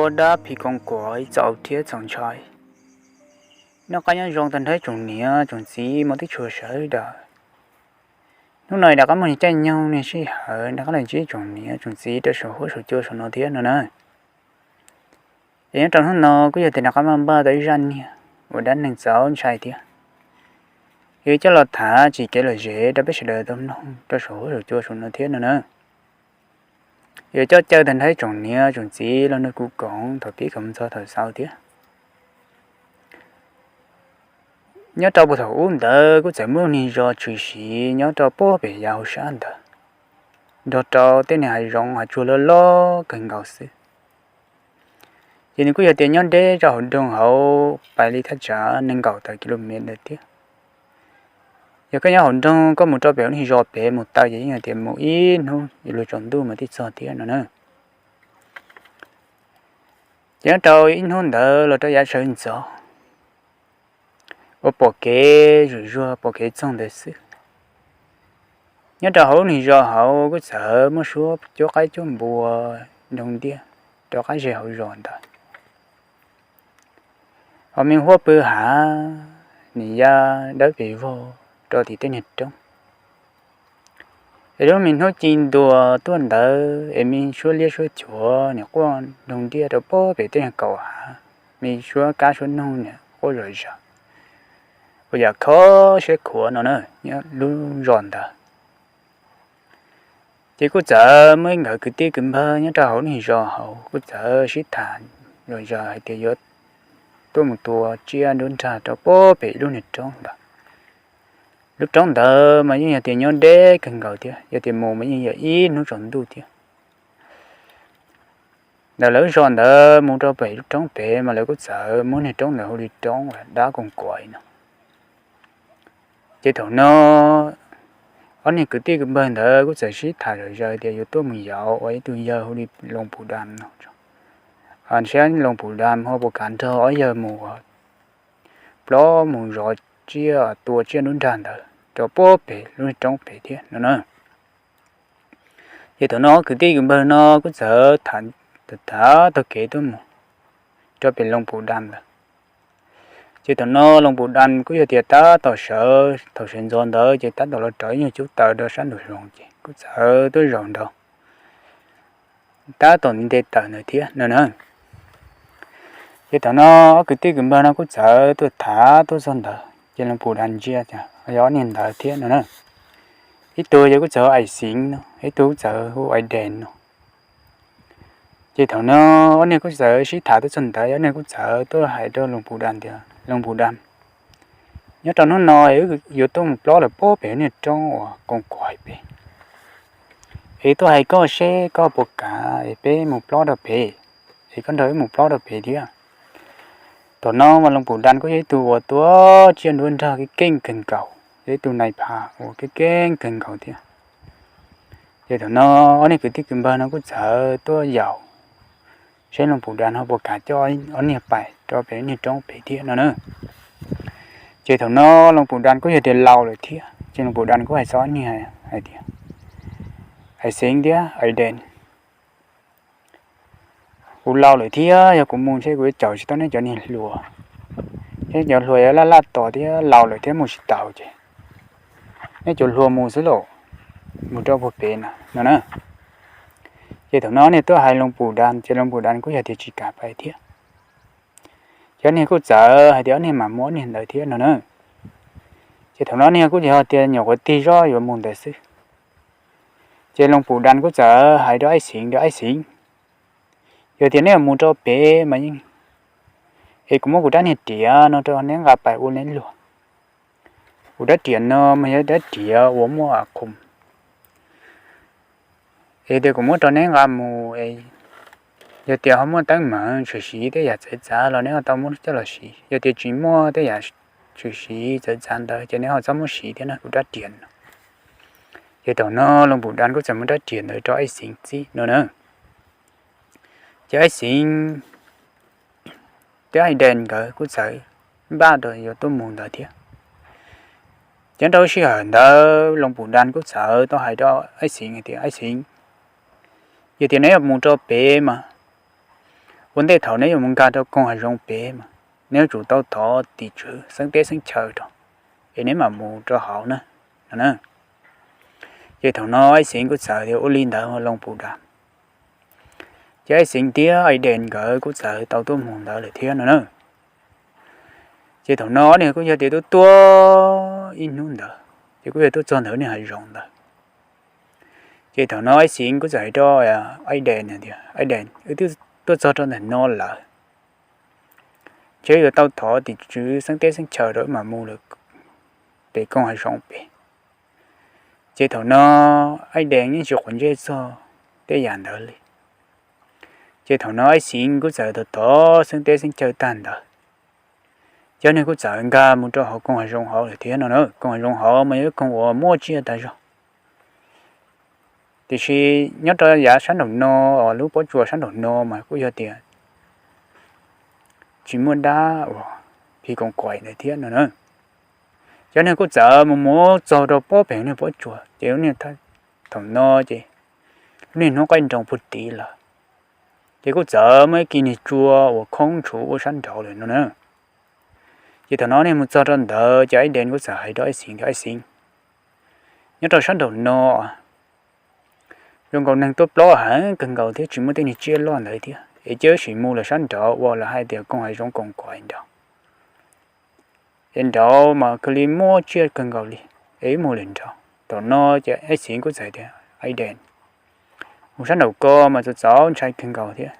Ua dab phim koom kuam ib txaus thiab txaus ntshai. Noj qab nyob zoo tag nrho tsoom niam tsoom txiv muaj tib tshua sawv daws. Hnub no rov qab muaj caij nyoog niaj sij hawm rov qab los ntsib tsoom niam tsoom txiv rau saum huab saum cua saum no thiab no na. Es nyob rau hnub no kuj yog tias rov qab maj npaj tau ib zaj niag uas dab neeg txaus ntshai thiab. Yuav coj los tham tsim kev lom zem rau peb sawv daws tau mloog rau saum huab saum cua saum no thiab no na. Yuav coj caw tag nrho tsoom niam tsoom txiv los nrog kuv koom thaum pib kom mus txog thaum xaus thiab. Nyob rau puag thaum ub ntawd kuj txawm muaj niag zos tshwm sim nyob rau puag pem yav hauv sab ntawd, nrog rau tej niag hav zoov hav tsuag loj loj kawg nkaus xwb. Ces nws kuj yog tias nyob deb rau hauv nroog hauv, pais li thaj tsam nees nkaum tawm kilomev ntawd thiab. Yog koj nyob hauv nroog koj mus rau pem niag zos pem mus taw ces yeej yog tias mus ib hnub yuav luag tsaus ntuj mas thiaj txog thiab no na. Ces nyob rau ib hnub ntawd los rau yav sawv ntxov, ua pom kev zuj zus pom kev txoog ntawd xwb. Nyob rau hauv lub niag zos hauv kuj txawm muaj suab cuab qaib cuab npua nroo ntiaj rau qab zej hauv zos ntawd. Ho me huab pw hav, niam yaj dawb pes vog rau tim tej niag roob. Es lub me hnub ci ntua tuaj ntawd es me suab liab suab cuav nim quaj nroo ntiaj rau puag pem tej niag kaum hav, me suab kab suab noog nim quaj zom zaws, ua yam kho siab khuav no na, lub zos ntawd. Ces kuj txawm muaj ib nkawd kwv tij kwv npawg nyob rau hauv lub niag zos hauv kuj txawm sib tham zom zaws hais tias yuav tuaj mus tua tsiaj nruab nrag rau puag pem lub niag roob ntawd. Lub roob ntawd mas yeej yog tias nyob deb kawg nkaus thiab, yog tias mus mas yeej yog ib hnub tsaus ntuj thiab. Ntawm lawv lub zos ntawd mus rau pem lub roob pem mas lawv kuj txawm muab niag roob ntawd hu li roob dab koom kuam no. Ces thaum no ob niag kwv tij kwv npawg ntawd kuj txawm sib tham zom zaws tias yuav tuaj mus yaum ua ib tug yawg hu li Loos Pum Dam no, saib Loos Pum Dam ho puas kam nrog ob yawg mus plob mus zov tsiaj tua tsiaj nruab nrag ntawd rau puag pem lub niag roob pem thiab no na. Ces thaum no ob kwv tij kwv npawg no kuj txawm tham, thaum taug kev tuaj mus rau pem Loos Pum Dam lawm. Ces thaum no Loos Pum Dam kuj yog tias tab tom sawv, thaum sawv ntxov ntawd ces tab tom los raws ib nyuag cub taws rau sab nraum zoov ces kuj txawm tuaj zaum nraud, tab tom nte taws ntawd thiab no na. Ces thaum no ob kwv tij kwv npawg no kuj txawm tuaj tham tuaj txog ntawd ces Loos Pum Dam ntsia ces yog ob niag ntawd thiab no na. Ib tug ces kuj txawm hu Ais Xeev no, ib tug kuj txawm hu Ais Dees no. Ces thaum no ob niag kuj txawm sib tham tuaj txog ntawd, ob niag kuj txawm tuaj hais rau Loos Pum Dam tias, Loos Pum Dam, nyob rau hnub no wb yuav tuaj mus plob lawm puag pem niag roob uas koom kuam pem, es tuaj hais koj seb koj puas kam es peb mus plob rau pem, es koj nrog wb mus plob rau pem thiab. Thaum no mas Loos Pum Dam kuj yog ib tug uas tua tsiaj nruab nrag keej keej kawg nkaus, yog ib tug nais phas uas keej keej kawg nkaus thiab. Ces thaum no ob niag kwv tij kwv npawg no kuj txawm tuaj yaum seb Loos Pum Dam ho puas kam coj ob niag pais rau pem niag roob pem thiab no na. Ces thaum no Loos Pum Dam kuj yog tias laus lawm thiab ces Loos Pum Dam kuj hais txog ob niag hais tias, Ais Xeev thiab Ais Dees, kuv laus lawm thiab yog kuv mus ntshe kuv yuav caum tsis tau neb cov niag hluas. Neb cov hluas yuav laj laj tos thiab laus lawm thiab mus tsis taus ces neb cov hluas mus xwb lauj, mus rau puag pem na no na. Ces thaum no niag tuaj hais Loos Pum Dam ces Loos Pum Dam kuj yog tias tsis kam pais thiab. Ces ob niag kuj txawm hais tias ob niag mam mus ob niag ntawd thiab no na. Ces thaum no niag kuj yog tias nyuam qhuav tig zoj yuav mus ntawd xwb. Ces Loos Pum Dam kuj txawm hais rau Ais Xeev tias, Ais Xeev, yog tias neb mus rau pem mas yeej, es kuv muab kuv rab niag riam no rau neb nqa pais ua neb luag. Kuv rab riam no mas yog rab riam uas muaj a qhum, es tias kuv muab rau neb nqa mus, yog tias ho muaj teeb meem tshwm sim tej yam txawv txav los neb ho tau muab coj los siv, yog tias tsis muaj tej yam tshwm sim txawv txav ntawd ces neb ho txhob muab siv thiab na kuv rab riam no. Ces thaum no Loos Pum Dam kuj txawm muab rab riam ntawd rau Ais Xeev txib no na. Ces Ais Xeev thiab Ais Dees nkawd kuj txawm npaj rau yuav tuaj mus ntawd thiab. Ces rau sij hawm ntawd Loos Pum Dam kuj txawm tau hais rau Ais Xeev hais tias, Ais Xeev, yog tias neb yuav mus rau pem mas Ua ntej thaum neb yuav mus nkag rau koog hav zoov pem mas neb yuav tsum tau thov tim tswv xeeb teb xeeb chaw rau, es neb mam mus rau hauv na, no na. Ces thaum no Aib Xeev kuj txawm tias ua li ntawd los puv dam. Ces Aib Xeev thiab Aib Dees nkawd kuj txawm tau tuaj mus ntawd lawm thiab no na. Ces thaum no ob niag kuj yog tias tuaj tuaj ib hnub ntawd ces kuj yog tuaj txog ntawm niag hav zoov ntawd. Ces thaum no Aib Xeev kuj txawm hais rau Aib Dees tias, Aib Dees, wb twb tuaj txog rau ntawm no lawm, ces yuav tau thov tim tswv xeeb teb xeeb chaw rau wb mam mus lawm pem koog hav zoov pem. Ces thaum no Aib Dees yeej tsis quav ntsej txog tej yam ntawd li. Ces thaum no Aib Xeev kuj txawm tau thov xeeb teb xeeb chaw tag ntawd, ces ob niag kuj txawm nkag mus rau hauv koog hav zoov hauv lawm thiab no na. Koog hav zoov hauv mas yog ib koog uas muaj tsiaj tas zog, tiam sis nyob rau yav sab nraum no, lub pob tsuas sab nraum no mas kuj yog tias tsis muaj dab uas phim koom kuaim ntawd thiab no na. Ces ob niag kuj txawm mus mus txog rau pob pem niag pob tsuas ces lub niag, thaum no ces lub niag hnub qaij nroos puag tid lawm, ces kuj txawm muaj ib kis niag tsua uas khoob tshuv ua sab nraud lawm no na. Ces thaum no niag mus txog rau ntawd ces Aib Dees kuj txawm hais rau Aib Xeev tias, Aib Xeev, nyob rau sab nraum no zoo nkaus neeg tuaj plob heev kawg nkaus thiab tsis muaj tej niag tsiaj loj ntawd thiab, es cia wb sim mus lawm sab nraud uas lawv hais tias koog hav zoov koom kuaim nraud, es nraud mas kawg li muaj tsiaj kawg nkaus li, es wb mus lawm nraud. Thaum no ces Aib Xeev kuj txawm tias, Aib Dees, mus sab nraum ko mas txaus txaus ntshai kawg nkaus thiab,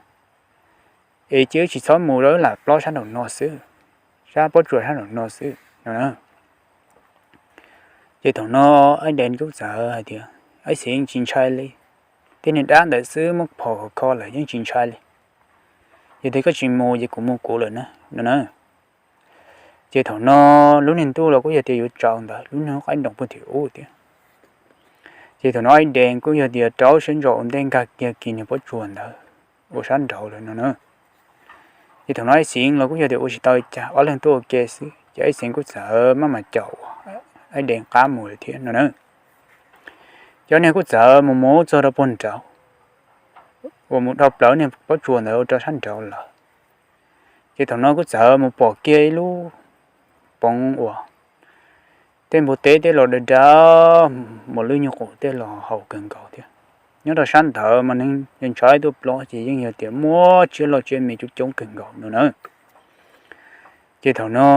es cia wb tsis txhob mus rau, wb lam plob sab nraum no xwb, sab pob tsuas sab nraum no xwb no na. Ces thaum no Aib Dees kuj txawm hais tias, Aib Xeev, tsis ntshai li, tej niag dab ntawd xwb muab phom khov kho lawm yeej tsis ntshai li, yog tias koj tsis mus ces kuv mus kuv lawm na no na. Ces thaum no lub niag ntuj los kuj yog tias yuav tsaus ntawd, lub niag qaij nroos puag tim ub thiab. Ces thaum no Aib Dees kuj yog tias rau siab ntso ua ntej nkag kiag kis niag pob tsuas ntawd ua sab nraud lawm no na. Ces thaum no Aib Xeev los kuj yog tias ua tsis tau li cas, ob leeg tuaj ua ke xwb ces Aib Xeev kuj txawm maj mam caum Aib Dees qab mus lawm thiab no na. Ces ob niag kuj txawm mus mus txog rau puag nraud uas mus dhau plaws niag pob tsuas ntawd ua rau sab nraud lawm. Ces thaum no kuj txawm mus pom kiag ib lub poov uas tej npua teb tej los dav dav, muaj lwj nyuj qus tej los haus kawg nkaus thiab. Nyob rau sab ntawd mas neeg yeej ntshai tuaj plob ces yeej yog tias muaj tsiaj loj tsiaj me coob coob kawg nkaus no na. Ces thaum no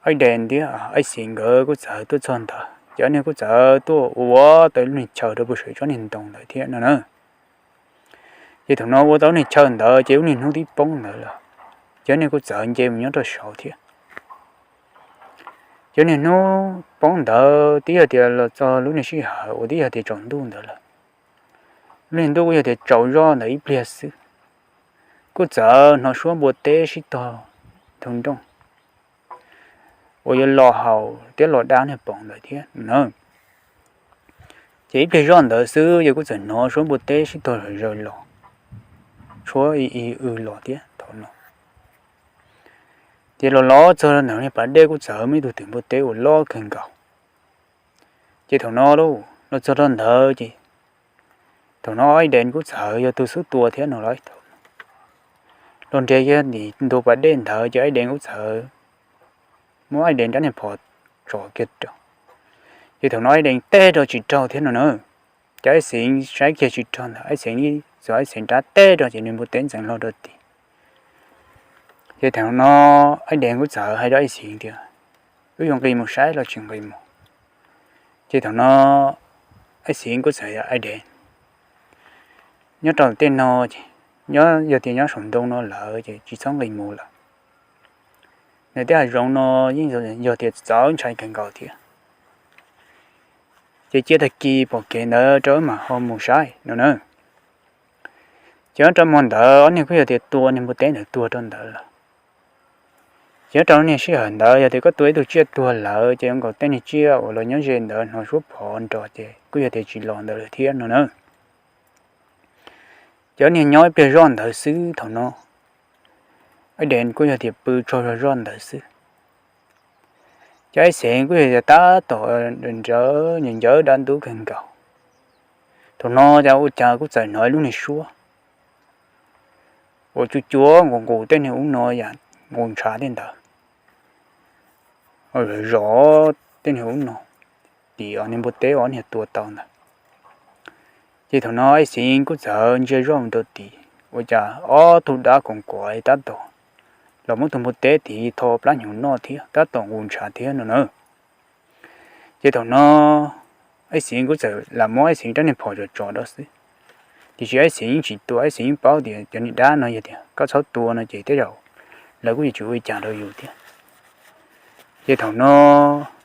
Aib Dees thiab Aib Xeev nkawd kuj txawm tuaj txog ntawd ces ob niag kuj txawm tuaj ua tau lub niag chaw rau puag saum tsob niag ntoo ntawd thiab no na. Ces thaum no ua tau lub niag chaw ntawd ces lub niag hnub twb poob ntawd lawm, ces ob niag kuj txawm nce mus nyob rau saud thiab. Ces lub niag hnub poob ntawd twb yog tias los txog lub niag sij hawm uas twb yog tias tsaus ntuj ntawd lawm. Lub niag ntuj kuj yog tias tsaus zoj ntawd ib pliag xwb, kuj txawm hnov suab npua teb sib tog ntug nrooj uas yuav los haus thiab los dab niag poov ntawd thiab no na. Ces ib pliag zoj ntawd xwb ces kuj txawm hnov suab npua teb sib tog zom zaws los, tshuab ib ib w los thiab thaum no. Ces los los txog rau ntawm niag pas dej kuj txawm muaj ib tug twm npua teb uas loj kawg nkaus. Ces thaum no los txog rau ntawd ces thaum no Aib Dees kuj txawm yog tus xub tua thiab no lawm. Los nres kiag ntawm ntug pas dej ntawd ces Aib Dees kuj txawm muab Aib Dees rab niag phom tsom kiag rau. Ces thaum no Aib Dees teb rau tsis raug thiab no na. Ces Aib Xeev saib kiag tsis raug ntawd, Aib Xeev txawm Aib Xeev rab teb rau ces niag npua teb ntxeev hlo rau tid. Ces thaum no Aib Dees kuj txawm hais rau Aib Xeev tias, wb yuav nqis mus saib los tsis nqis mus? Ces thaum no Aib Xeev kuj txawm tias, Aib Dees, nyob rau tej no ces, nyob yog tias nyob saum ntoo no lawm ces tsis txhob nqis mus lawm. Nws tej hav zoov no yeej yog tias txaus ntshai kawg nkaus thiab. Ces cia tag kis pom kev ntawd rau wb mam ho mus saib no na. Ces nyob rau hmo ntawd ob niag kuj yog tias tua niag npua teb ntawd tuag rau ntawd lawm. Ces nyob rau niag sij hawm ntawd yog tias koj tua ib tug tsiaj tuag lawm ces yuav nkaus tej niag tsiaj uas los nyob ze ntawd hnov suab phov nrov ces kuj yog tias tsis los ntawd lawm thiab no na. Ces ob niag nyob ib pliag zoj ntawd xwb thaum no, Aib Dees kuj yog tias pw tsaug zog zoj ntawd xwb. Ces Aib Xeev kuj yog tias tab tom nrawd nrawd ncaws dab ntub kawg nkaus. Thaum no ces ua cas kuj txawm hnov ib lub niag suab uas tsuj cuab nqus nqus tej niag ub no yam nqus ntshav tej ntawd, zov tej niag ub no, tim niag npua teb uas niag tua tau ntawd. Ces thaum no Aib Xeev kuj txawm ntsia zoj mus rau tim, ua cas ob tug dab koom kuam tab tom los muab tus npua teb tim tho plab hnyuv noj thiab tab tom nqus ntshav thiab no na. Ces thaum no Aib Xeev kuj txawm lam muab Aib Xeev rab niag phom tsom tsom rau xwb, tiam sis Aib Xeev yeej tsis tua, Aib Xeev yeej paub tias cov niag dab no yog tias koj txhob tua no ces tej zaum lawv kuj yuav tsis ua li cas rau yus thiab. Ces thaum no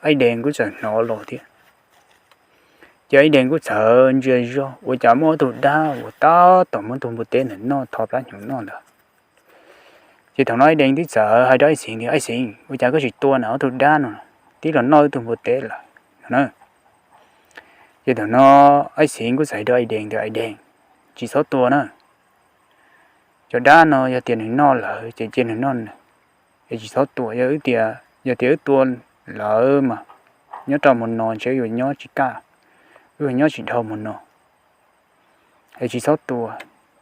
Aib Dees kuj txawm hnov los thiab. Ces Aib Dees kuj txawm ntsia zoj ua cas muaj ob tug dab uas tab tom muab tus npua teb ntawd noj, tho plab hnyuv noj ntawd. Ces thaum no Aib Dees twb txawm hais rau Aib Xeev tias, Aib Xeev, ua cas koj tsis tua na, ob tug dab no twb los noj wb tug npua teb lawm no na. Ces thaum no Aib Xeev kuj txawm hais rau Aib Dees tias, Aib Dees, tsis txhob tua na. Cov dab no yog tias nws noj lawm ces cia nws noj nws, es tsis txhob tua. Yog wb tias, yog tias wb tua lawm mas nyob rau hmo no ntshe wb yuav nyob tsis kaj, wb yuav nyob tsis dhau hmo no. Es tsis txhob tua,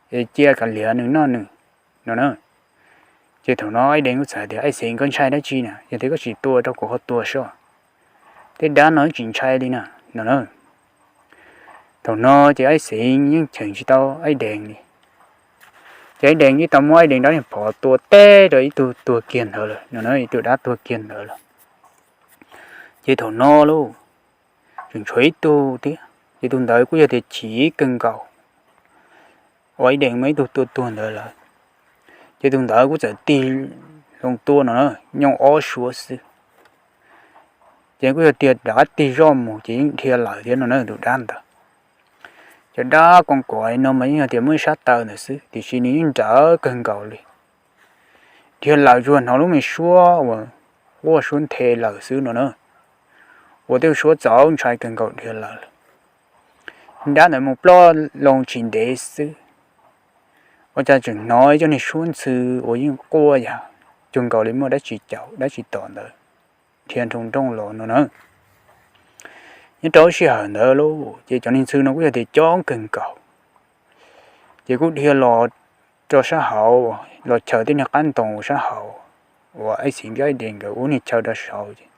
es cia kav liam nws noj nws no na. Ces thaum no Aib Dees kuj txawm tias, Aib Xeev, koj ntshai dab tsi na? Yog tias koj tsis tua rau kuv ho tua soj, tej dab no tsis ntshai li na no na. Thaum no ces Aib Xeev yeej cheem tsis tau Aib Dees li. Ces Aib Dees yeej tau muab Aib Dees rab niag phom tua teb rau ib tug tuag kiag ntawd lawm no na, ib tug dab tuag kiag ntawd lawm. Ces thaum no lauj, tseem tshuav ib tug thiab, ces tus ntawd kuj yog tias chim kawg nkaus uas Aib Dees muaj ib tug tua tuag ntawd lawm. Ces tus ntawd kuj txawm tig loo tua no na, nyooj ob suab xwb. Ces kuj yog tias rov qab tig zoj mus ces yeej dhia lawm thiab no na tus dab ntawd. Cov dab koom kuam no mas yeej yog tias muaj ib sab taw ntawd xwb tiam sis nws yeej nrawv kawg nkaus li. Dhia lawm tsuas hnov lub me suab uas quaj suab nthe lawm xwb no na, ua tej suab txaus ntshai kawg nkaus dhia lawm lawm. Dab ntawd mus ploj loo tsis ntev xwb, ua cas tseem hnov ib co niag suab ntxhw uas yeej quaj yam cuag nkaus li muaj dab tsi caum dab tsi tom ntawd dhia nroo nrooj los no na. Nyob rau lub sij hawm ntawd lauj, ces cov niag ntxhw no kuj yog tias coob kawg nkaus, ces kuj dhia los rau sab hauv, los chaws tej niag qab ntoo sab hauv uas Aib Xeev thiab Aib Dees nkawd ua niag chaw rau saud ces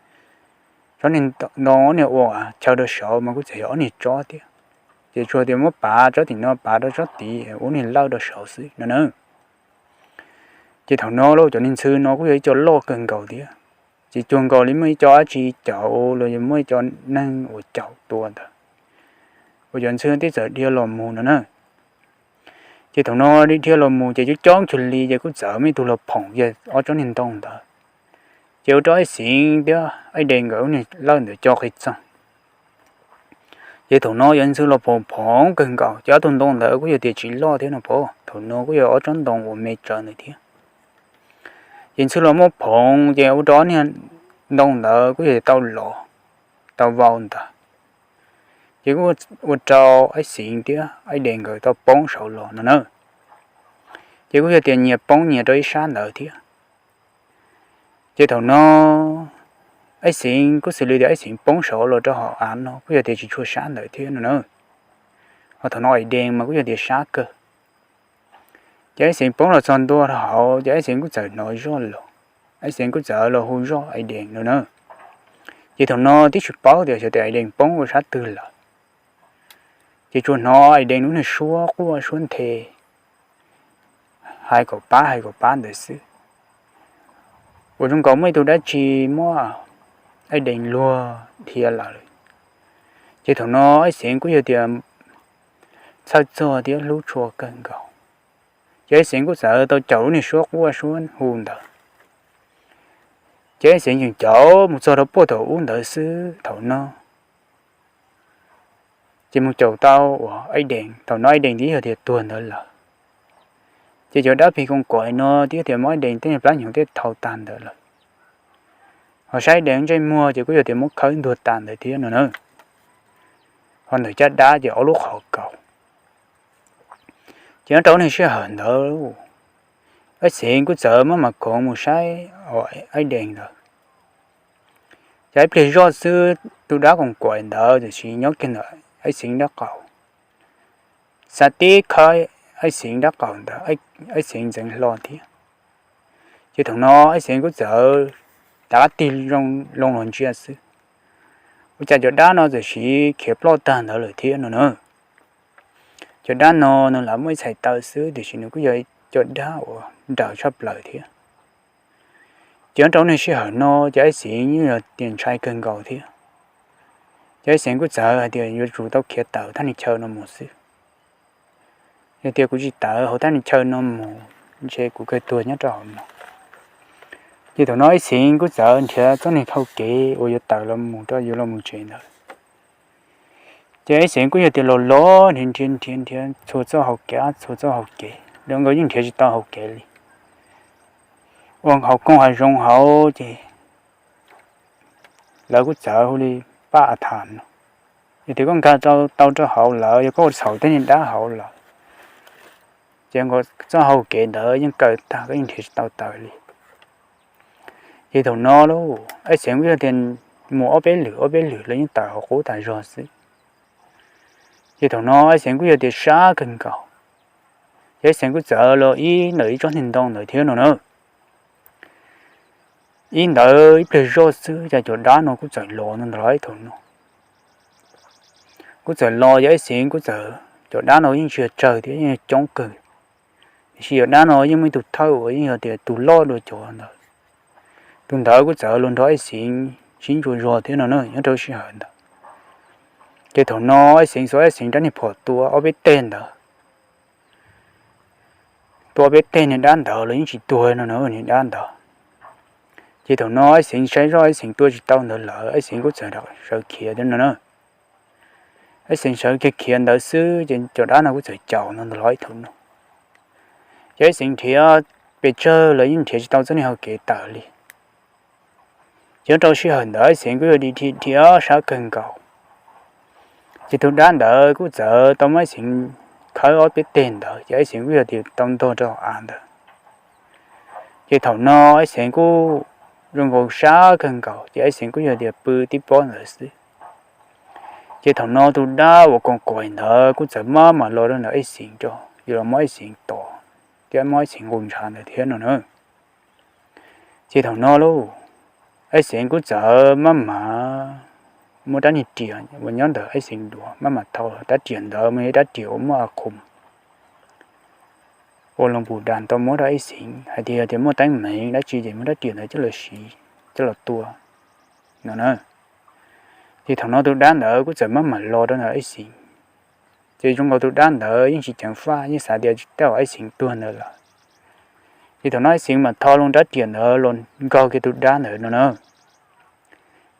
tsob niag ntoo ob niag ua chaw rau saud mas kuj txawm yog ob niag tsob thiab. Ces tsuas tias muab pav tsob tim no pav rau tsob tid ua niag lawj rau saud xwb no na. Ces thaum no lauj, cov niag ntxhw no kuj yog ib co loj kawg nkaus thiab, ces cuag nkaus li muaj ib co dab tsi caum los yog muaj ib co neeg uas caum tua ntawd, uas cov ntxhw tib txawm dhia los mus no na. Ces thaum no dhia los mus ces coob coob cuag li ces kuj txawm muaj ib tug los phoom kiag ob tsob niag ntoo ntawd, ces ua rau Aib Xeev thiab Aib Dees nkawd lub niag lawj ntawd co qis txoog. Ces thaum no yog ntxhw los phoom phoom kawg nkaus ces ob tug ntoo ntawd kuj yog tias tsis loj thiab no pom, thaum no kuj yog ob tsob ntoo uas me tsawv ntawd thiab. Ces ntxhw los muab phoom ces ua rau ob niag ntoo ntawd kuj yog tias tau los, tau vau ntawd, ces kuj ua rau Aib Xeev thiab Aib Dees nkawd tau poob saud los no na. Ces kuj yog tias nyias poob nyias rau ib sab ntawd thiab. Ces thaum no Aib Xeev kuj xws li tias Aib Xeev poob saud los rau hauv av no kuj yog tias tsis tshua sab ntawd thiab no na, ho thaum no Aib Dees mas kuj yog tias sab kawg. Ces Aib Xeev poob los txog ntua rau hauv ces Aib Xeev kuj txawm hnov zoj los, Aib Xeev kuj txawm los hu zoj Aib Dees no na. Ces thaum no twb tsis paub tias xyov tias Aib Dees poob ua sab twg lawm, ces tsuas hnov Aib Dees lub niag suab quaj suab nthe hais kom pab hais kom pab ntawd xwb, ua zoo nkaus muaj ib tug dab tsi muab Aib Dees luag dhia lawm. Ces thaum no Aib Xeev kuj yog tias txhawj txog thiab hlub tshua kawg nkaus, ces Aib Xeev kuj txawm tau caum lub niag suab quaj suab hu ntawd. Ces Aib Xeev tseem caum mus txog rau puag thaum ub ntawd xwb thaum no, ces mus caum tau uas Aib Dees, thaum no Aib Dees twb yog tias tuag ntawd lawm. Ces cov dab phim koom kuam no twb yog tias muab Aib Dees tej plab hnyuv tej thau tag ntawd lawm, ho saib Aib Dees ntsej muag ces kuj yog tias muab khawb ntuag tag ntawd thiab no na. Ho ntawm caj dab ces ob lub qhov kaus. Ces nyob rau lub niag sij hawm ntawd, Aib Xeev kuj txawm muab mas khoov mus saib Aib Dees ntawd. Ces ib pliag zoj xwb tus dab koom kuam ntawd tiam sis nyob kiag ntawm Aib Xeev nraub qaum, xa tib khawb Aib Xeev dab qaum ntawd, Aib Xeev ntxeev hlo thiab. Ces thaum no Aib Xeev kuj txawm rov qab tig loo los ntsia xwb, ua cas cov dab no txawm sis khiav ploj tag ntawd lawm thiab no na. Cov dab no nws lam muaj ib txhais taw xwb tiam sis nws kuj yog cov dab uas nrawm tshaj plaws thiab. Ces nyob rau niag sij hawm no ces Aib Xeev yeej yog tias ntshai kawg nkaus thiab. Ces Aib Xeev kuj txawm hais tias yuav tsum tau khiav tawm thaj niag chaw no mus xwb. Yog tias kuv tsis tawm hauv thaj niag chaw no mus, ntshe kuv kawg tuag nyob rau hauv no. Ces thaum no Aib Xeev kuj txawm nrhiav txoj niag hau kev uas yuav tawm los mus rau yuav los mus tsev ntawd. Ces Aib Xeev kuj yog tias los los nrhiav nrhiav nrhiav nrhiav txhua txoj hau kev, txhua txoj hau kev, zoo nkaus yeej nrhiav tsis tau hau kev li. Ua hauv koog hav zoov hauv ces lawv kuj txawm hu li paj a tham no, yog tias koj nkag tau rau hauv lawm, yog koj ua txhaum tej niag dab hauv lawm, ces nkaus txoj hau kev ntawd yeej kaw tag, koj yeej nrhiav tsis tau tawm li. Ces thaum no lauj, Aib Xeev kuj yog tias mus ob peb lwm ob peb lwm los yeej tawm hauv qub tas zog xwb. Ces thaum no Aib Xeev kuj yog tias sab kawg nkaus, ces Aib Xeev kuj txawm los ib ntawm ib tsob niag ntoo ntawd thiab no na. Ib ntawd ib pliag zoj xwb ces cov dab no kuj txawm los no ntag lauj. Thaum no kuj txawm los, yog Aib Xeev kuj txawm, cov dab no yeej tsis yog tsawg thiab, yeej yog coob kawg. Tiam sis cov dab no yeej muaj ib tug thawj uas yeej yog tias tus loj dua cov ntawd. Tus ntawd kuj txawm los nrog Aib Xeev sib ntsuas zog thiab no na nyob rau sij hawm ntawd. Ces thaum no Aib Xeev xuas Aib Xeev rab niag phom tua ob peb teg ntawd, tua ob peb teg niag dab ntawd los yeej tsis tuag no na niag dab ntawd. Ces thaum no Aib Xeev saib zoj Aib Xeev tua tsis tau ntawd lawm, Aib Xeev kuj txawm sawv khiav thiab no na. Aib Xeev sawv kiag khiav ntawd xwb ces cov dab no kuj txawm caum no ntag lauj. Thaum no ces Aib Xeev nrhiav pes tsawg los yeej nrhiav tsis tau txoj niag hau kev tawm li. Ces nyob rau sij hawm ntawd Aib Xeev kuj yog dhia dhia sab kawg nkaus. Ces tus dab ntawd kuj txawm tau muab Aib Xeev khawb ob peb teg ntawd ces Aib Xeev kuj yog tias tau ntog rau hauv av ntawd. Ces thaum no Aib Xeev kuj zoo nkaus sab kawg nkaus ces Aib Xeev kuj yog tias pw tib pob ntawd xwb. Ces thaum no tus dab uas koos kuam ntawd kuj txawm maj mam los rau ntawm Aib Xeev, yuav los muab Aib Xeev tom thiab muab Aib Xeev nqus ntshav ntawd thiab no na. Ces thaum no lauj, Aib Xeev kuj txawm maj mam muab rab niag riam uas nyob ntawm Aib Xeev duav maj mam thau, rab riam ntawd mas yog rab riam uas muaj a qhum uas loos pum das tau muab rau Aib Xeev hais tias yog tias muaj teeb meem dab tsi ces muab rab riam ntawd coj los siv, coj los tua no na. Ces thaum no tus dab ntawd kuj txawm maj mam los rau ntawm Aib Xeev. Ces zoo nkaus tus dab ntawd yeej tsis ceev faj, yeej xav tias tej zaum Aib Xeev tuag ntawd lawm. Ces thaum no Aib Xeev mam thau loo rab riam ntawd los nkaug kiag tus dab ntawd no na.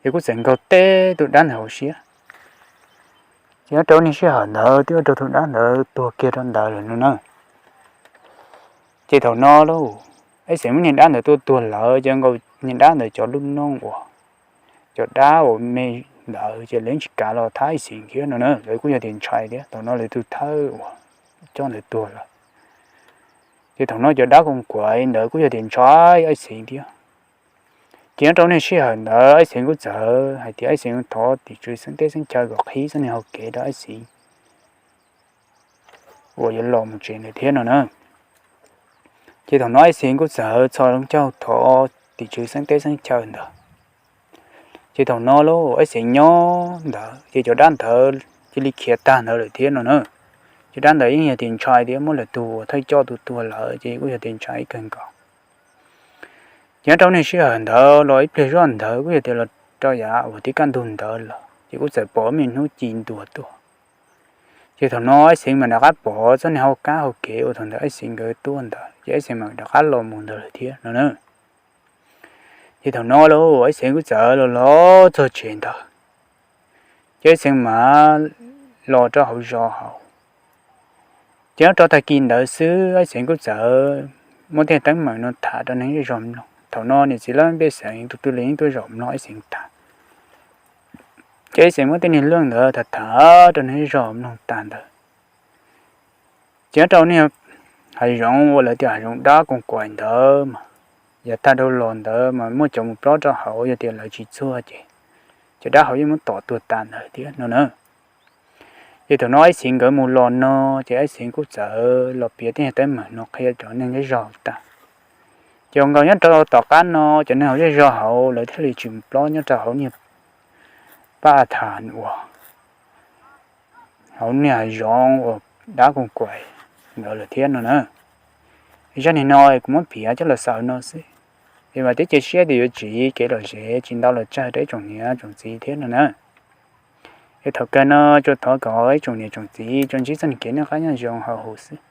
Ces kuj txawm nkaug teb tus dab ntawd hauv siab. Ces nyob rau niag sij hawm ntawd twb ua rau tus dab ntawd tuag kiag rau ntawd lawm no na. Ces thaum no lauj, Aib Xeev muab niag dab ntawd tua tuag lawm ces nkaus niag dab ntawd cov lub noog uas, cov dab uas me ntawd ces lawv yeej tsis kam los thab Aib Xeev thiab no na, lawv kuj yog tias ntshai thiab thaum no lawv tus thawj uas coj ntawd tuag lawm. Ces thaum no cov dab koos kuam ntawd kuj yog tias ntshai Aib Xeev thiab. Ces nyob rau niag sij hawm ntawd Aib Xeev kuj txawm hais tias Aib Xeev thov tim tswv xeeb teb xeeb chaw kom qhib txoj niag hau kev rau Aib Xeev uas yuav los mus tsev ntawd thiab no na. Ces thaum no Aib Xeev kuj txawm txhos caug thov tim tswv xeeb teb xeeb chaw ntawd. Ces thaum no lauj, Aib Xeev nyob ntawd ces cov dab ntawd cia li khiav tag ntawd lawm thiab no na. Cov dab ntawd yeej yog tias ntshai thiab muab lawv tus uas thawj coj tus tuag lawm ces kuj yog tias ntshai kawg nkaus. Ces nyob rau niag sij hawm ntawd los ib pliag zoj ntawd kuj yog tias los rau yav uas tib kaj ntug ntawd lawm ces kuj txawm pom me hnub ci ntuag tuaj. Ces thaum no Aib Xeev mam rov qab pom txoj niag hau kab hau kev uas thaum ntawd Aib Xeev nkawd tuaj ntawd ces Aib Xeev mam rov qab los mus ntawd lawm thiab no na. Ces thaum no lauj, Aib Xeev kuj txawm los los txog tsev ntawd, ces Aib Xeev mam los rau hauv zos hauv. Ces nyob rau tag kis ntawd xwb Aib Xeev kuj txawm muab tej teeb meem no tham rau neeg zej zog mloog. Thaum no niam txiv laj mej pej xeem tus twg los yeej tuaj zaum mloog Aib Xeev tham. Ces Aib Xeev muab tej niag luaj ntawd tham tham rau neeg zej zog mloog tag ntawd, ces nyob rau niag hav zoov uas lawv tias hav zoov dab koos kuam ntawd mas, yav tag dhau los ntawd mas muaj cov mus plob rau hauv, yog tias lawv tsis txuag ces cov dab hauv yeej muab tom tuag tas ntawd thiab no na. Ces thaum no Ab Xiv nkawd mus los no, ces Ab Xiv kuj txawm los piav tej teeb meem no qhia cov neeg zej zog tag. Ces ua nkaus nyob rau tom qab no cov neeg hauv zej zog hauv lawv thiaj li tsis mus plob nyob rau hauv niag pab a thas uas hauv niag hav zoov uas dab koog kuais ntawd lawm thiab no na. Zaj nim no kuv muab piav coj los xaus no xwb, es mas twb cia siab tias yuav tsiv kev lom zem tsis ntau los tsawg rau ib tsoom niam tsoom txiv thiab no na. Es thaum kawg no tsuas thov kom ib tsoom niam tsoom txiv tsuas ntsib txoj kev noj qab nyob zoo hauv huv xwb.